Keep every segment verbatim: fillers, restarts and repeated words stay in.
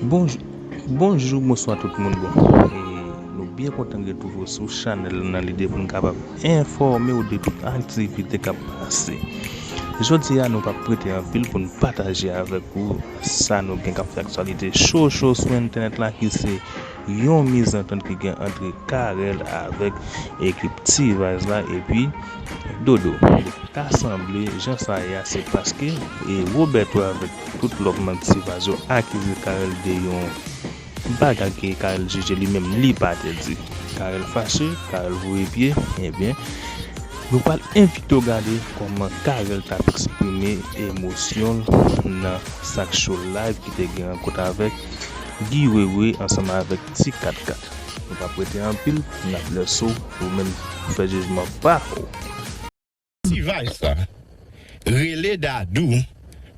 Bonjou, bonjou, bonswa tout moun. Bon, e nou byen kontan retwouve w sou chanèl la nan lide pou n kapab enfòme w de tout aktivite k ap pase. Jodi a, nou p ap prete anpil pou n pataje avèk ou sa nou gen k ap fè aktyalite cho cho sou entènèt la, ki se yon mizantant ki gen ant Carel avèk ekip T-Vice la epi Dodo. Ta sanble, jan sa ye a, se paske, e, Roberto avèk tout lòt manm T-Vice yo akize Carel de yon bagay ke Carel jije li menm li pa te di. Carel fache, Carel voye pye, ebyen, nou pral envite w gade kòman Carel t ap eksprime emosyon l nan sa k cho live ki te gen rankont avèk Guy Wewe ansanm avèk Ti Kat Kat. Nou p ap rete anpil, n ap lèse w pou w menm fè jijman pa w. T-Vice la rele Dadou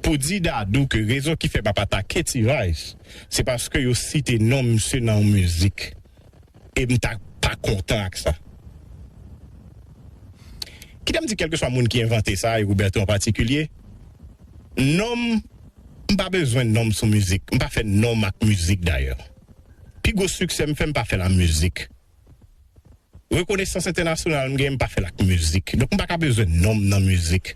pou di Dadou ke rezon ki fè m ap atake T-Vice, se paske yo site non misye nan yon mizik. E m ta pa kontan ak sa. Kite m di kèlkeswa moun ki envante sa, e Roberto an patikilye, non m, m pa bezwen non m sou mizik. M pa fè non m ak mizik dayè. Pi gwo siksè m fè, m pa fè l a mizik. Rekonesans entènasyonal m genyen, m pa fè l ak mizik. Donk, m pa ka bezwen non m nan mizik.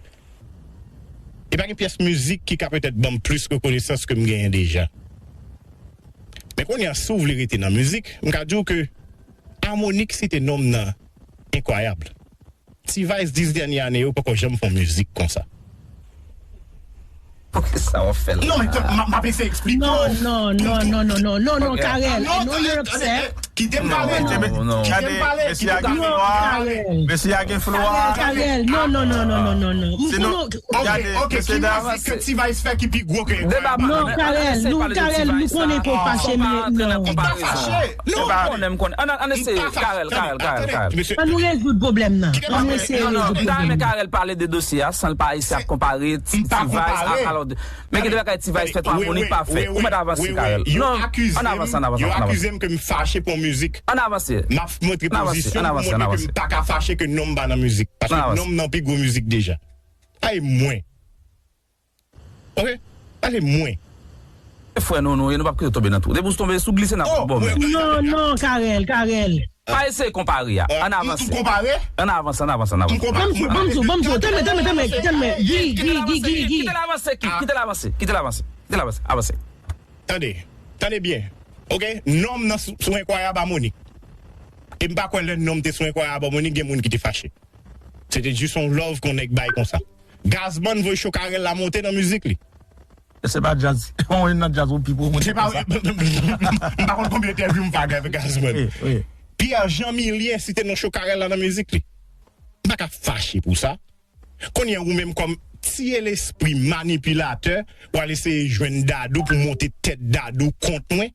E pa gen pyès mizik ki ka petèt ban m plis rekonesans ke m genyen deja. Men kounye a, si w vle rete nan mizik, m ka di w ke Armonik site non m nan Incroyable. T-Vice dis dènye ane yo poko janm fè yon mizik konsa. Poukisa w ap fè l la? Non, men m ap eseye eksplike w. Non, non, non, non, non, non, non, non, Carel, I know you're upset. Kite m pale. Kite m pale. Kite m pale. Non, Carel. Mesye a gen flo a. Carel, non, non, non, non, non, non, non. Ok, ok, ki mizik ke T-Vice fè ki pi gwo ke Incroyable? Non, Carel, nou, Carel, nou konnen ke w fache, men non. M pa fache. Non. M konnen, m konnen. Ann, ann eseye, Carel, Carel, Carel, Carel. Ann nou rezoud pwoblèm nan. Ann eseye rezoud pwoblèm nan. Carel pale de dosye a san l pa eseye ap konpare T-Vice ak alò. Men gen de bagay T-Vice fè tou Armonik pa fè. Ou mèt avanse, Carel. Non, ann avanse, ann avanse, ann avanse. Yo akize m ke m fache pou yon mizik. Ann avanse. M ap montre pozisyon m pou montre ke m pa ka fache ke non m pa nan mizik. Paske non m nan pi gwo mizik deja. Ay mwen. Ok? Ale mwen. Se frè nou nou ye, nou p ap kite w tonbe nan twou. Depi w tonbe, si w glise, n ap pran w bò menm. Non, non, Carel, Carel. Pa eseye konpare a. Ann avanse. Ann avanse, ann avanse, ann avanse. Ban m di w, ban m di w, ban m di w, tann mwen, tann mwen, tann mwen. Guy, Guy, Guy, Guy, Guy. Kite l avanse, Guy. Kite l avanse, kite l avanse, kite l avanse. Kite l avanse, avanse. Tande. Tande byen. Ok? Non m nan sou Incroyable Armonik. E m pa kwè lè non m te sou Incroyable Armonik, gen moun ki te fache. Se te jis yon love ke yon nèg bay konsa. Gazman voye cho Carel la monte nan mizik li. Se pa djaz. Yon nan djaz ou pi pwomòte konsa. M pa konn konbyen entèvyou m fè avèk Gazman. Pierre Jean Milien site non cho Carel la nan mizik li. M pa ka fache pou sa. Kounye a ou menm kòm tiye lespri manipilatè, w al eseye jwenn Dadou pou monte tèt Dadou kont mwen.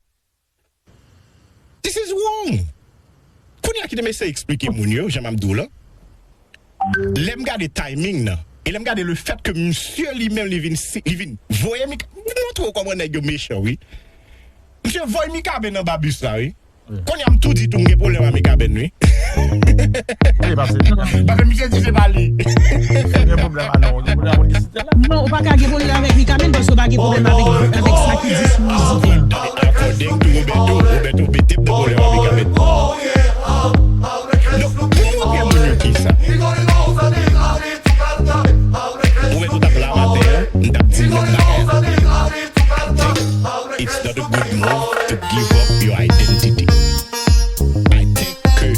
This is wrong. Kounye a kite m eseye eksplike moun yo, jan m ap di w lan. Lè m gade timing nan, e lè m gade le fait que misye li menm li vin, li vin voye Mika, m montre w kòman nèg yo mechan wi. Misye voye Mikaben anba bis la wi. Kounye a m tou di tou m gen pwoblèm a Mikaben wi. Paske misye di se pa li. Gen pwoblèm a non, gen pwoblèm a moun ki site la. Non, ou pa ka gen pwoblèm avèk Mikaben paske ou pa gen pwoblèm avèk avèk sa ki di sou mizik la. According to Roberto, Roberto mete m nan pwoblèm avèk Mikaben. Donk, pou montre moun yo kisa. Ou wè nou t ap la maten an, m t ap di menm bagay la. It's not a good move to give up your identity. I think ke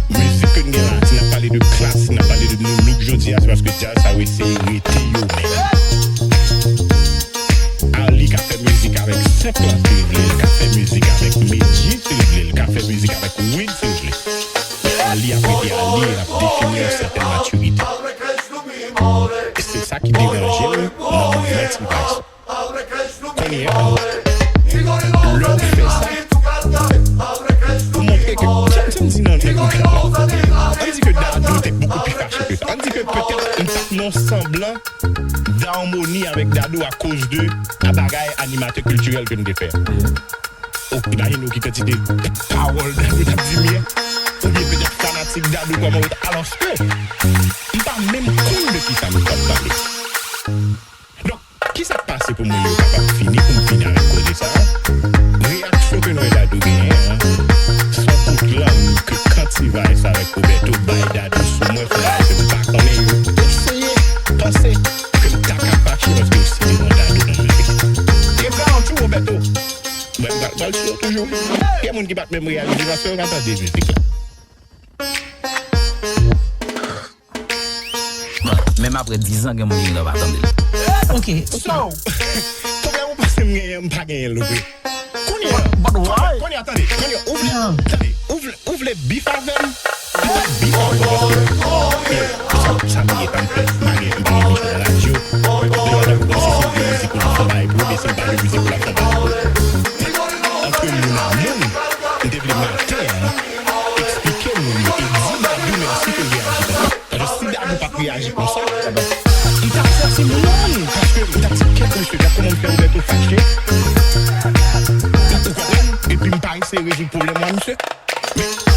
mizik ke n gen la, si n ap pale de klas, si n ap pale de nou look jodi a, se paske djaz sa yo eseye rete yo menm. Arly ka fè mizik avèk senk lan si l vle, l ka fè mizik avèk Medjy si l vle, l ka fè mizik avèk Wid si l vle. Men Arly ap rete Arly e l ap defini yon sètèn matirite. E se sa ki deranje m nan mouvman T-Vice. Kounye a, lè w fè sa, ou montre ke, jan, jan m di nan, nan konfèt la, ann di ke Dadou te bokou pi fache ke sa. Ann di ke petèt m t ap nan yon sanblan d'harmonie avèk Dadou akoz de bagay animatè kiltirèl ke n te fè a. O, imajine w ki kantite pawòl Dadou t ap di m yè. Oubyen petèt fanatik Dadou kòman yo t, alòske m pa menm konn de kisa m t ap pale. Donk, kisa k pase pou moun yo kapab fini, pou m fini avèk koze sa a? Al sou yo toujou. Gen moun ki pa t menm reyalize paske yo pa tande mizik la. Bon, menm apre diz an, gen moun ki gentan pa tande l. Ok. So, pwoblèm ou panse m genyen, m pa genyen l vre. Kounye a, But why? kounye a, tande, kounye a, ou vle, tande, ou vle, ou vle bif avè m? Li pa bif avè m, paske, yo, sa, sa m ye, pa m fè, m pa gen, m pa gen emisyon nan radyo. Lè w ap panse se de mizik ou l ap fè bagay pou ou, men se m pa de mizik ou l ap fè bagay pou ou. Ant moun a moun, m te vle maten an, eksplike moun yo, e di Dadou mèsi ke l reyaji konsa. Paske si Dadou pa t reyaji konsa, m t ap sèti moun, paske m t ap di, kèt mesye, gad kòman m fè Roberto fache. Ou konprann? Epi m pa eseye rezoud pwoblèm mwen, misye. Men,